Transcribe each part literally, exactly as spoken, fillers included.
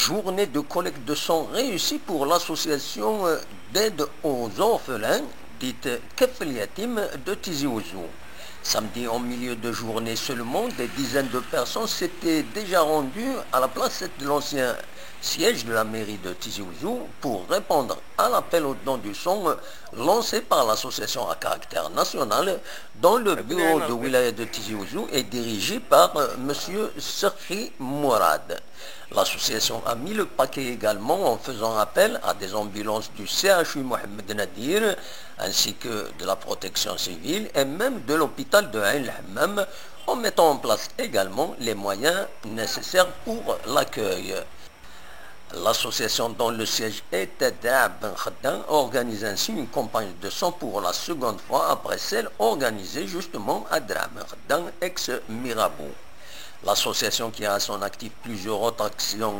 Journée de collecte de sang réussie pour l'association d'aide aux orphelins, dite Kef el Yatim de Tizi Ouzou. Samedi, en milieu de journée seulement, des dizaines de personnes s'étaient déjà rendues à la place de l'ancien siège de la mairie de Tizi Ouzou pour répondre à l'appel au don du sang lancé par l'association à caractère national dont le bureau de wilaya de Tizi Ouzou est dirigé par euh, monsieur Serhi Mourad. L'association a mis le paquet également en faisant appel à des ambulances du C H U Mohamed Nadir ainsi que de la protection civile et même de l'hôpital de Ain el-Hammam en mettant en place également les moyens nécessaires pour l'accueil. L'association dont le siège est à Dra Ben Khaddam organise ainsi une campagne de sang pour la seconde fois après celle organisée justement à Dra Ben Khaddam, ex-Mirabeau. L'association qui a à son actif plusieurs autres actions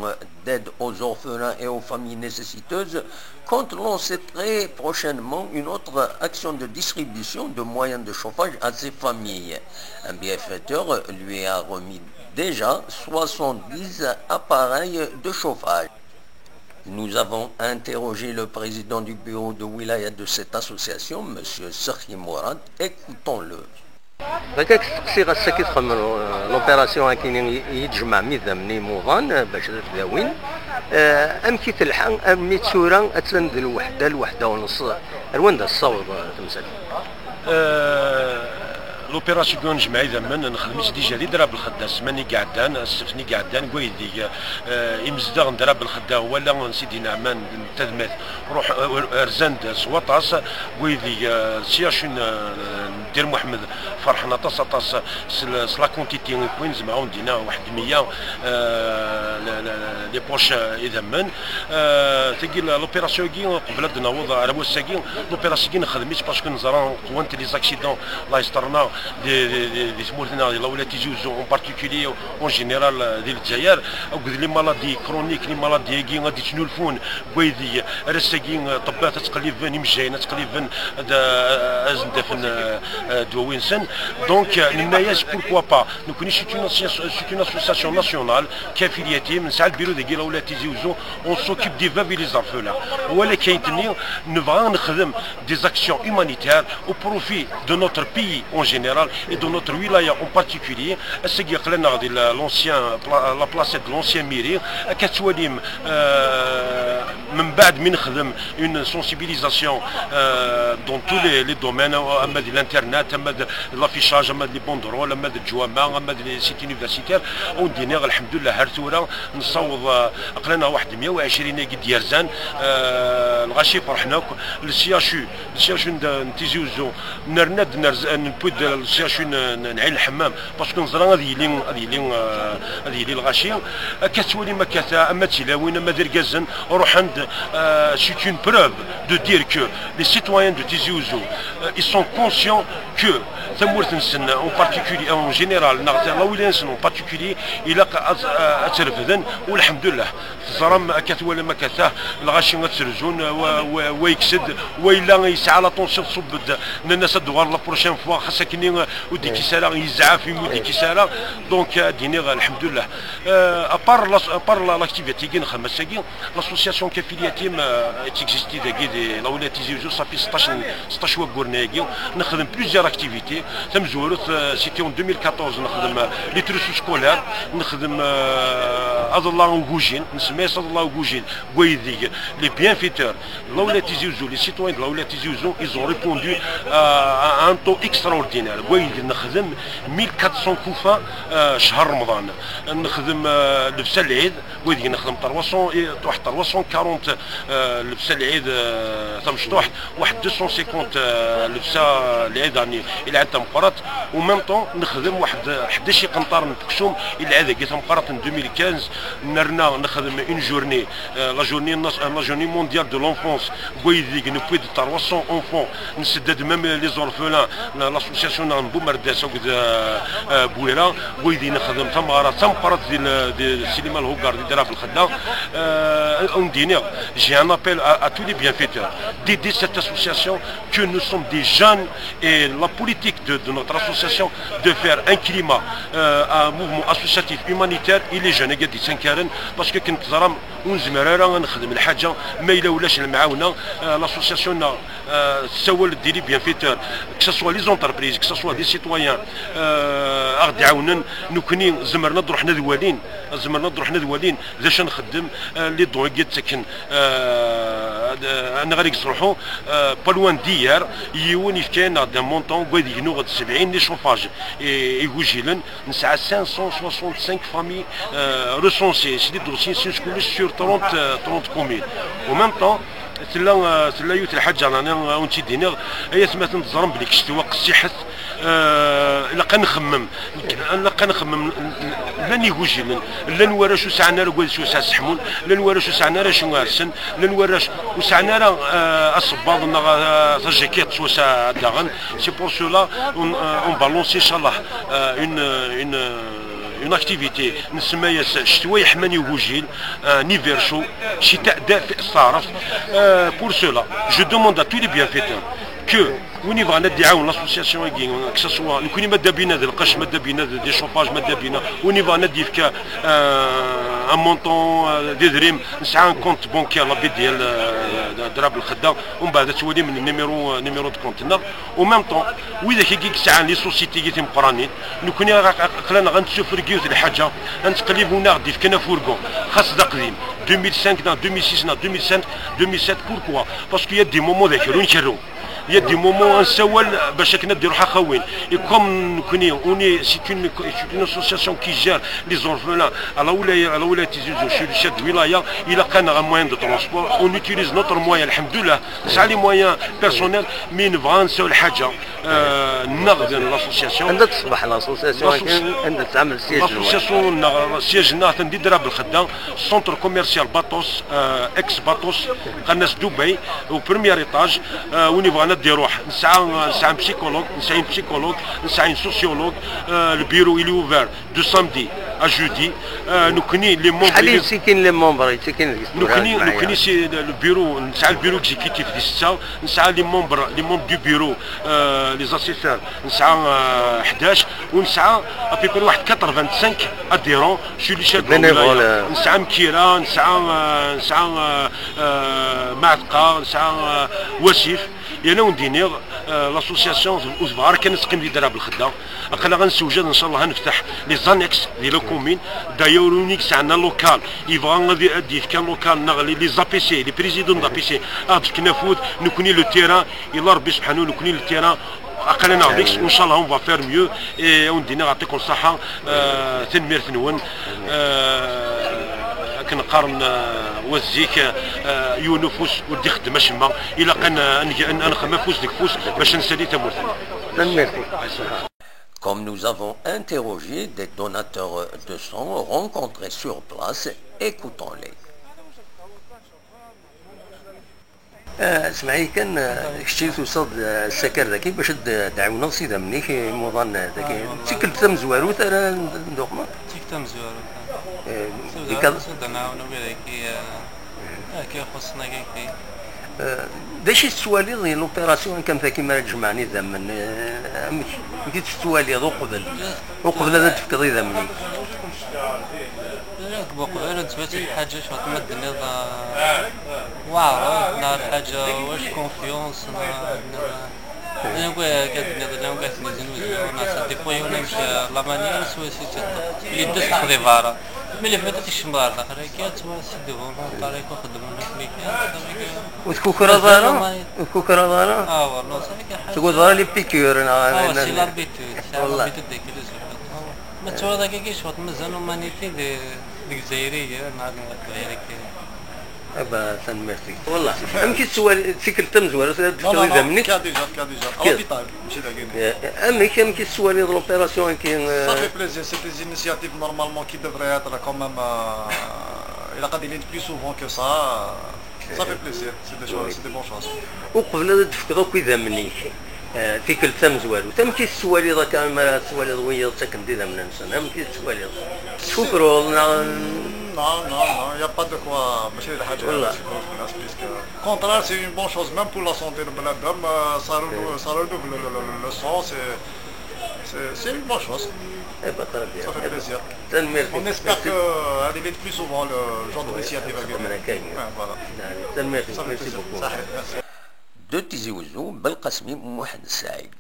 d'aide aux orphelins et aux familles nécessiteuses compte lancer très prochainement une autre action de distribution de moyens de chauffage à ces familles. Un bienfaiteur lui a remis déjà soixante-dix appareils de chauffage. Nous avons interrogé le président du bureau de wilaya de cette association, monsieur Serhi Mourad. Écoutons-le. Bɣiɣ ad k-steqsiɣ, ass-agi txedmem l'opération akini i d-jemɛem idammen imuḍan bac ad t-dawin. Eh, amek i telḥa armi d tura attan d lweḥda, lweḥda u nneṣ? Ar wanda tessaweḍ, eh, temsalt? Eh, l'opération n jemɛa idammen nexdem-itt déjà di Dra Belxedda, ssmana i iɛeddan, ssebt-nni i iɛeddan, deg waydeg, eh, imezdaɣ n Dra Belxedda, wala n Sidi Neɛman n tadmat, ruḥ, eh, rzan-d s waṭas, deg waydeg, eh, C H U n, eh, Dda Lmuḥemmed ferḥen aṭas, aṭas s l-, s la quantité i wwin, zemreɣ ad wen-d-iniɣ waḥed meyya, eh, le, le, les poches, eh, idammen. Eh, tagi, l'opération-agi, qbel ad d-naweḍ ar wass-agi, l'opération-agi nexdem-itt parce que neẓra qwant les accidents la yesṭerna di, di, di, di tmurt-nneɣ, di la wilaya Tizi Ouzou en particulier, en général, eh, di Lezzayer, akked les maladies chroniques, les maladies-agi ad d-ittnulfun deg waydeg ar ass-agi, eh, ṭṭebbat ad ttqelliben, imejjayen ad ttqelliben, ad, eh, ad sen-d-afen, eh, eh, ddwawi-nsen. Donc, eh, nenna-yas, pourquoi pas, nekkni c'est une associa-, c'est une association nationale, Kef el Yatim, nesɛa lbiru dagi la wilaya Tizi Ouzou, on s'occupe des veuves et les orphelins. Walakin, nebɣa ad nexdem des actions humanitaires au profit de notre pays en général et de notre wilaya en particulier. Ass-agi aql-aneɣ di la, l'ancien pla-, la placette de l'ancien mairie. Akka tettwalim, euh, mbeɛd mi nexdem une sensibilisation, euh, dans tous les, les domaines, ama di l'internet, ama di l'affichage, ama di les banderoles, ama di lǧwama, ama di les sites universitaires, ad wen-d-iniɣ, lḥemdullah, ar tura nessaweḍ, euh, aql-aneɣ waḥed meyya u ɛecrin-agi d-yerzan, euh, lɣaci ferḥen akk. Le C H U, le C H U n, n Tizi Ouzou, nerna-d, nerz-, newwi-d le C H U n, n, n Ɛin Lḥemmam, parce que neẓra ad yili, ad yili, euh, ad yili lɣaci. Akka tettwalim akka ta, ama d tilawin, ama d irgazen, ruḥen-d, euh, c'est une preuve de dire que les citoyens de Tizi Ouzou, euh, ils sont conscients que tamurt-nsen en particulier, en général, neɣ la wilaya-nsen en particulier, ilaq ad, ad tt-refden, u lḥemdullah. Teẓram, akka twalam akka ta, lɣaci ad tt-rzun, wa, wa, wa yekkes-d, wa yella yesɛa la tension tṣubb-d, nnan-as ad d-tuɣal la prochaine fois, xas akken ur d-yekkis ara, yezɛef imi ur d-yekkis ara. Donc, ad d-iniɣ, lḥemdullah. Euh, à part la, à part la, l'activité-agi nexdem ass-agi, l'association Kef el Yatim, euh, est existée dagi di la wilaya Tizi Ouzou, ça fait seṭṭac n, seṭṭac wagguren-agi. Nexdem plusieurs activités. Tamezwarut, euh, c'était en deux mille quatorze, nexdem, euh, les trousseaux scolaires, nexdem, euh, aḍella ugujil, nsemma-yas aḍella ugujil, deg waydeg les bienfaiteurs de la wilaya Tizi Ouzou, les citoyens de la wilaya Tizi Ouzou, ils ont répondu, euh, à un taux extraordinaire. Deg waydeg nexdem mille quatre cents kufa, euh, ccher Remḍan. Nexdem, euh, lebsa n lɛid, deg waydeg nexdem trois cents, eh, waḥed trois cent quarante, euh, lebsa n lɛid, euh, tamecṭuḥt, waḥed deux cent cinquante, euh, lebsa n lɛid, yani, i lɛid tameqqrant. En même temps, nexdem waḥed ḥdac iqenṭaren n uksum i lɛid-agi tameqqrant n deux mille quinze. Nerna nexdem une journée, euh, la journée nas-, la journée mondiale de l'enfance, deg waydeg newwi-d trois cents enfants, nsedda-d même les orphelins, la, l'association n Boumerdas akked, euh, euh, Bouira, deg waydeg nexdem tameɣra tameqqrant di l-, di Sliman Lhuggar di Dra Belxedda. Euh, ad wen-d-iniɣ, j'ai un appel à, à tous les bienfaiteurs d'aider cette association, que nous sommes des jeunes et la politique de, de notre association de faire un climat, euh, un mouvement associatif humanitaire i les jeunes-agi ad d-ittankaren, parce que akken teẓram ur nezmir ara ad nexdem lḥaǧa ma yella ulac lemɛawna. Euh, l'association-nneɣ, euh, tessawal-d i les bienfaiteurs, que ce soit les entreprises, que ce soit des citoyens, euh, a ɣ-d-iɛawnen, nekkni zemren ad ruḥen ad walin, zemren ad ruḥen ad walin d acu ad nxeddem. Euh, les dons-agi ttaken, euh, ad, ad nɣer i yeẓruḥu, euh, pas loin d'hier, yiwen yefka-yaneɣ-d un montant n wad yegnuɣ d sebɛin n les chauffages i, igujilen. Nesɛa cinq cent soixante-cinq familles, euh, recensées, c'est des dossiers, c'est une sur trente, euh, trente communes. En même temps, tella, euh, tella yiwet lḥaǧa, nani, euh, ur tt-id-iniɣ, ay atmaten teẓram belli ccetwa qessiḥet, euh, ilaq ad nxemmem, ilaq ad nxemmem, llan igujilen, llan warrac ur sɛan ara agad s wass ad seḥmun, llan warrac ur sɛan ara acu ad rsen, llan warrac ur sɛan ara, euh, asebbaḍ neɣ, euh, tajakiṭ s wass daɣen. C'est pour cela on, euh, on va lancer, inchallah, euh, une, une, une activité, nsemma-yas ccetwa yeḥman i ugujil, euh, un hiver chaud, ccetwa dafeɛ s taɛrabt. Euh, pour cela, je demande à tous les bienfaiteurs que win yebɣan ad d-iɛawen l'association-agi, que ce soit nekkni ma d-abina d lqecc, ma d-abina d des chauffages, ma d-abina win yebɣan ad d-yefk, euh, un montant, euh, d idrimen, nesɛa un compte bancaire, la B D L, euh, d, d Rab Lxedda, umbeɛd ad twalim numéro, euh, numéro de compte-nneɣ. En même temps, widak-agi i yesɛan les sociétés-agi timeqqranin, nekkni aq-, aq-, aql-aneɣ ad nessufreg yiwet lḥaǧa, ad nettqellib win ara ɣ-d-yefken afurgu, xas d aqdim, deux mille cinq neɣ deux mille six neɣ deux mille cinq, deux mille sept, pourquoi? Parce qu'il y a des moments d akerru nkerru. Il y a des moments ad nessawal bac akken ad d-iruḥ axawin. Et comme nekkni, on est, c'est une, c'est une association qui gère les orphelins à la wilaya, à la wilaya Tizi Ouzou, je suis le chef de wilaya, ilaq-aneɣ un moyen de transport, on utilise notre moyen, alhamdoulilah, nesɛa les moyens personnels, mais nebɣa ad nessawal ḥaǧa, euh, nneɣ d l'association. Anda teṣbeḥ l'association akken? Anda tettɛamel siège-nwen? L'association-nneɣ, siège-nneɣ atan di Drab Lxedda, centre commercial Batos, euh, ex Batos, qqaren-as Dubaï, au premier étage. Euh, win yebɣan ad d-iruḥ, nesɛa, nesɛa un psychologue, nesɛa une psychologue, nesɛa une sociologue. Euh, le bureau il est ouvert de samedi à jeudi. Euh, nekkni les membres, شحال يتسكن les membres يتسكن ديك الدورة nekkni, الجمعية؟ Nekkni c'est le, le bureau, nesɛa le bureau exécutif di ssetta, nesɛa les membres, les membres du bureau, euh, les assesseurs, nesɛa, euh, ḥdac, u nesɛa à peu près واحد quatre-vingt-cinq adhérents sur l'échelle de la wilaya. Bénévoles, euh. Nesɛa Mkira, nesɛa, euh, nesɛa, euh, euh, Maɛtqa, nesɛa, euh, Wasif. Yerna wen-d-iniɣ, euh, l'association ur tebɣa ara kan ad teqqim di Drab Lxedda. Aql-aɣ ad nessewjad, ncallah, ad nefteḥ les annexes di la commune. D'ailleurs, win i yesɛan un local, yebɣa ad, ad d-yefk un local, neɣ les, les A P C, les présidents d'A P C, ad d-fken afud, nekkni le terrain, illa Rebbi subḥanu, nekkni le terrain, aql-aneɣ deg-s, ncallah, on va faire mieux, et ad wen-d-iniɣ, yeɛṭikum ṣṣeḥḥa, euh, tanemmirt-nwen, euh, akken qqaren, euh, wat zik, euh, yiwen ufus ur d-ixeddem acemma, ilaq ad n-, ad neg-, ad nxemmem afus deg ufus bac ad nsali tamurt-nneɣ. Tanemmirt. Comme nous avons interrogé des donateurs de sang rencontrés sur place, écoutons-les. Ah, semmeḥ-iyi kan, ah, kečč i tusaḍ, ah, s akar daki bac ad d-, d-ɛiwneḍ s idammen-ik imuḍan, ah, daki. Ah, d tikkelt tamezwarut ara n-, nduqmeḍ? D tikkelt tamezwarut, ah. Eh, tikkelt tamezwarut ad d-nɛawen wid-agi, ah, ah, ki ixuṣṣen akka, ki. Eh, d acu i tettwaliḍ di l'opération akka am taki mi ara d-jemɛen idammen? Eh, amek, amek i tt-tettwaliḍ uqbel, uqbel ad d-tefkeḍ idammen-ik? Deg uqbel ad d-tbati lḥaǧa cwiṭ ma d-tenniḍ, ah, waɛref, neɣ lḥaǧa wac confiance, neɣ, neɣ, neɣ akka d-tenniḍ, neɣ akka d-tenniḍ, neɣ ça dépend yiwen amek, ah, la manière swayes i tt-iṭṭef. Yedda s lexḍi berra. Mi lefat ad tekcem ɣer daxel akka, ttwa-, c'est des volontaires i ixeddmen akk. Ur tkukreḍ ara? Ur tkukreḍ ara? Ah, والله, ça fait que... Teggulleḍ ara les piqûres, neɣ? Ah, c'est l'habitude, c'est l'habitude de que les... Ma tettwaliḍ akka, cwiṭ mazal l'humanité deg, deg Izzayriyen, neɣ deg Leqbayel akka. Aba, tanemmirt-ik. Wallah, amek i tettwali tikkelt tamezwarut ara d-tefkeḍ idammen-ik? Fkiɣ déjà, fkiɣ déjà. À l'hôpital, mačči dagi. Eh, amek, amek i tettwaliḍ l'opération-agi, eh? Ça fait plaisir, c'est des initiatives normalement qui devraient être quand même, euh, ilaq ad ilint plus souvent que ça. Ça fait plaisir, c'est des choses, c'est des bonnes choses. Uqbel ad d-tefkeḍ akk idammen-ik, eh, tikkelt tamezwarut, amek i tettwaliḍ akka, mi ara tettwaliḍ wiyaḍ ttaken-d idammen-nsen, amek i tettwaliḍ? Tettfukruḍ neɣ? Non, non, non, il n'y a pas de quoi. ماشي حاجة والله. Parce que, au contraire, c'est une bonne chose, même pour la santé de l'homme. Euh, ça, renou- ça renouvelle le, le, le, le sang, c'est, c'est, c'est une bonne chose. Eh ben, très bien. Ça fait plaisir. On espère que, euh, elle est plus souvent le genre d'initiative à venir. Ouais, voilà. Ça fait plaisir. صحيح, merci. De Tizi Ouzou, Belkacem Mohamed Saïd.